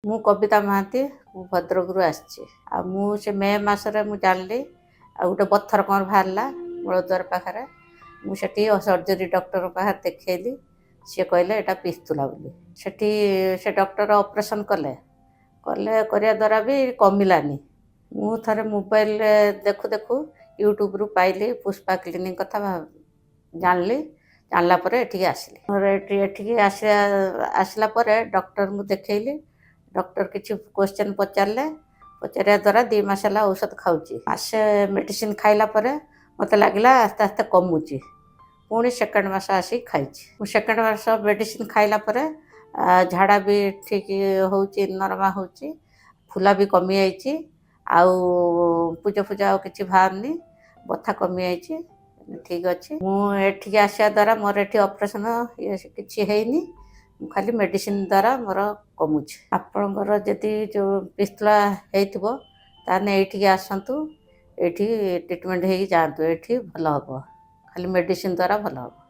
ମୁଁ କବିତା ମହାନ୍ତି, ମୁଁ ଭଦ୍ରକରୁ ଆସିଛି। ଆଉ ମୁଁ ସେ ମେ ମାସରେ ମୁଁ ଜାଣିଲି, ଆଉ ଗୋଟେ ପଥର କ'ଣ ବାହାରିଲା ମୂଳଦ୍ୱାର ପାଖରେ। ମୁଁ ସେଠି ସର୍ଜରୀ ଡକ୍ଟରଙ୍କ ପାଖରେ ଦେଖେଇଲି। ସିଏ କହିଲେ ଏଇଟା ପିସ୍ତୁଲା ବୋଲି। ସେଠି ସେ ଡକ୍ଟର ଅପରେସନ୍ କଲେ କଲେ କରିବା ଦ୍ୱାରା ବି କମିଲାନି। ମୁଁ ଥରେ ମୋବାଇଲରେ ଦେଖୁ ଦେଖୁ ୟୁଟ୍ୟୁବରୁ ପାଇଲି ପୁଷ୍ପା କ୍ଲିନିକ୍ କଥା, ଜାଣିଲି। ଜାଣିଲା ପରେ ଏଠିକି ଆସିଲି। ମୋର ଏଠିକି ଆସିଲା ପରେ ଡକ୍ଟରଙ୍କୁ ଦେଖେଇଲି। ଡକ୍ଟର କିଛି କ୍ୱେଶ୍ଚନ୍ ପଚାରିଲେ। ପଚାରିବା ଦ୍ୱାରା 2 ମାସ ହେଲା ଔଷଧ ଖାଉଛି। ମାସେ ମେଡ଼ିସିନ ଖାଇଲା ପରେ ମୋତେ ଲାଗିଲା ଆସ୍ତେ ଆସ୍ତେ କମୁଛି। ପୁଣି ସେକେଣ୍ଡ ମାସ ଆସିକି ଖାଇଛି। ମୁଁ ସେକେଣ୍ଡ ମାସ ମେଡ଼ିସିନ ଖାଇଲା ପରେ ଝାଡ଼ା ବି ଠିକ୍ ହେଉଛି, ନରମା ହେଉଛି, ଫୁଲା ବି କମିଯାଇଛି, ଆଉ ପୂଜ ଫୁଜ ଆଉ କିଛି ବାହାରୁନି, ବଥା କମିଯାଇଛି, ଠିକ୍ ଅଛି। ମୁଁ ଏଠିକି ଆସିବା ଦ୍ୱାରା ମୋର ଏଠି ଅପରେସନ୍ ଇଏ କିଛି ହେଇନି। ମୁଁ ଖାଲି ମେଡ଼ିସିନ ଦ୍ୱାରା ମୋର କମୁଛି। ଆପଣଙ୍କର ଯଦି ଯେଉଁ ପିସ୍ତୁଲା ହେଇଥିବ, ତାହେଲେ ଏଇଠିକି ଆସନ୍ତୁ, ଏଇଠି ଟ୍ରିଟମେଣ୍ଟ ହେଇକି ଯାଆନ୍ତୁ। ଏଇଠି ଭଲ ହେବ, ଖାଲି ମେଡ଼ିସିନ ଦ୍ୱାରା ଭଲ ହେବ।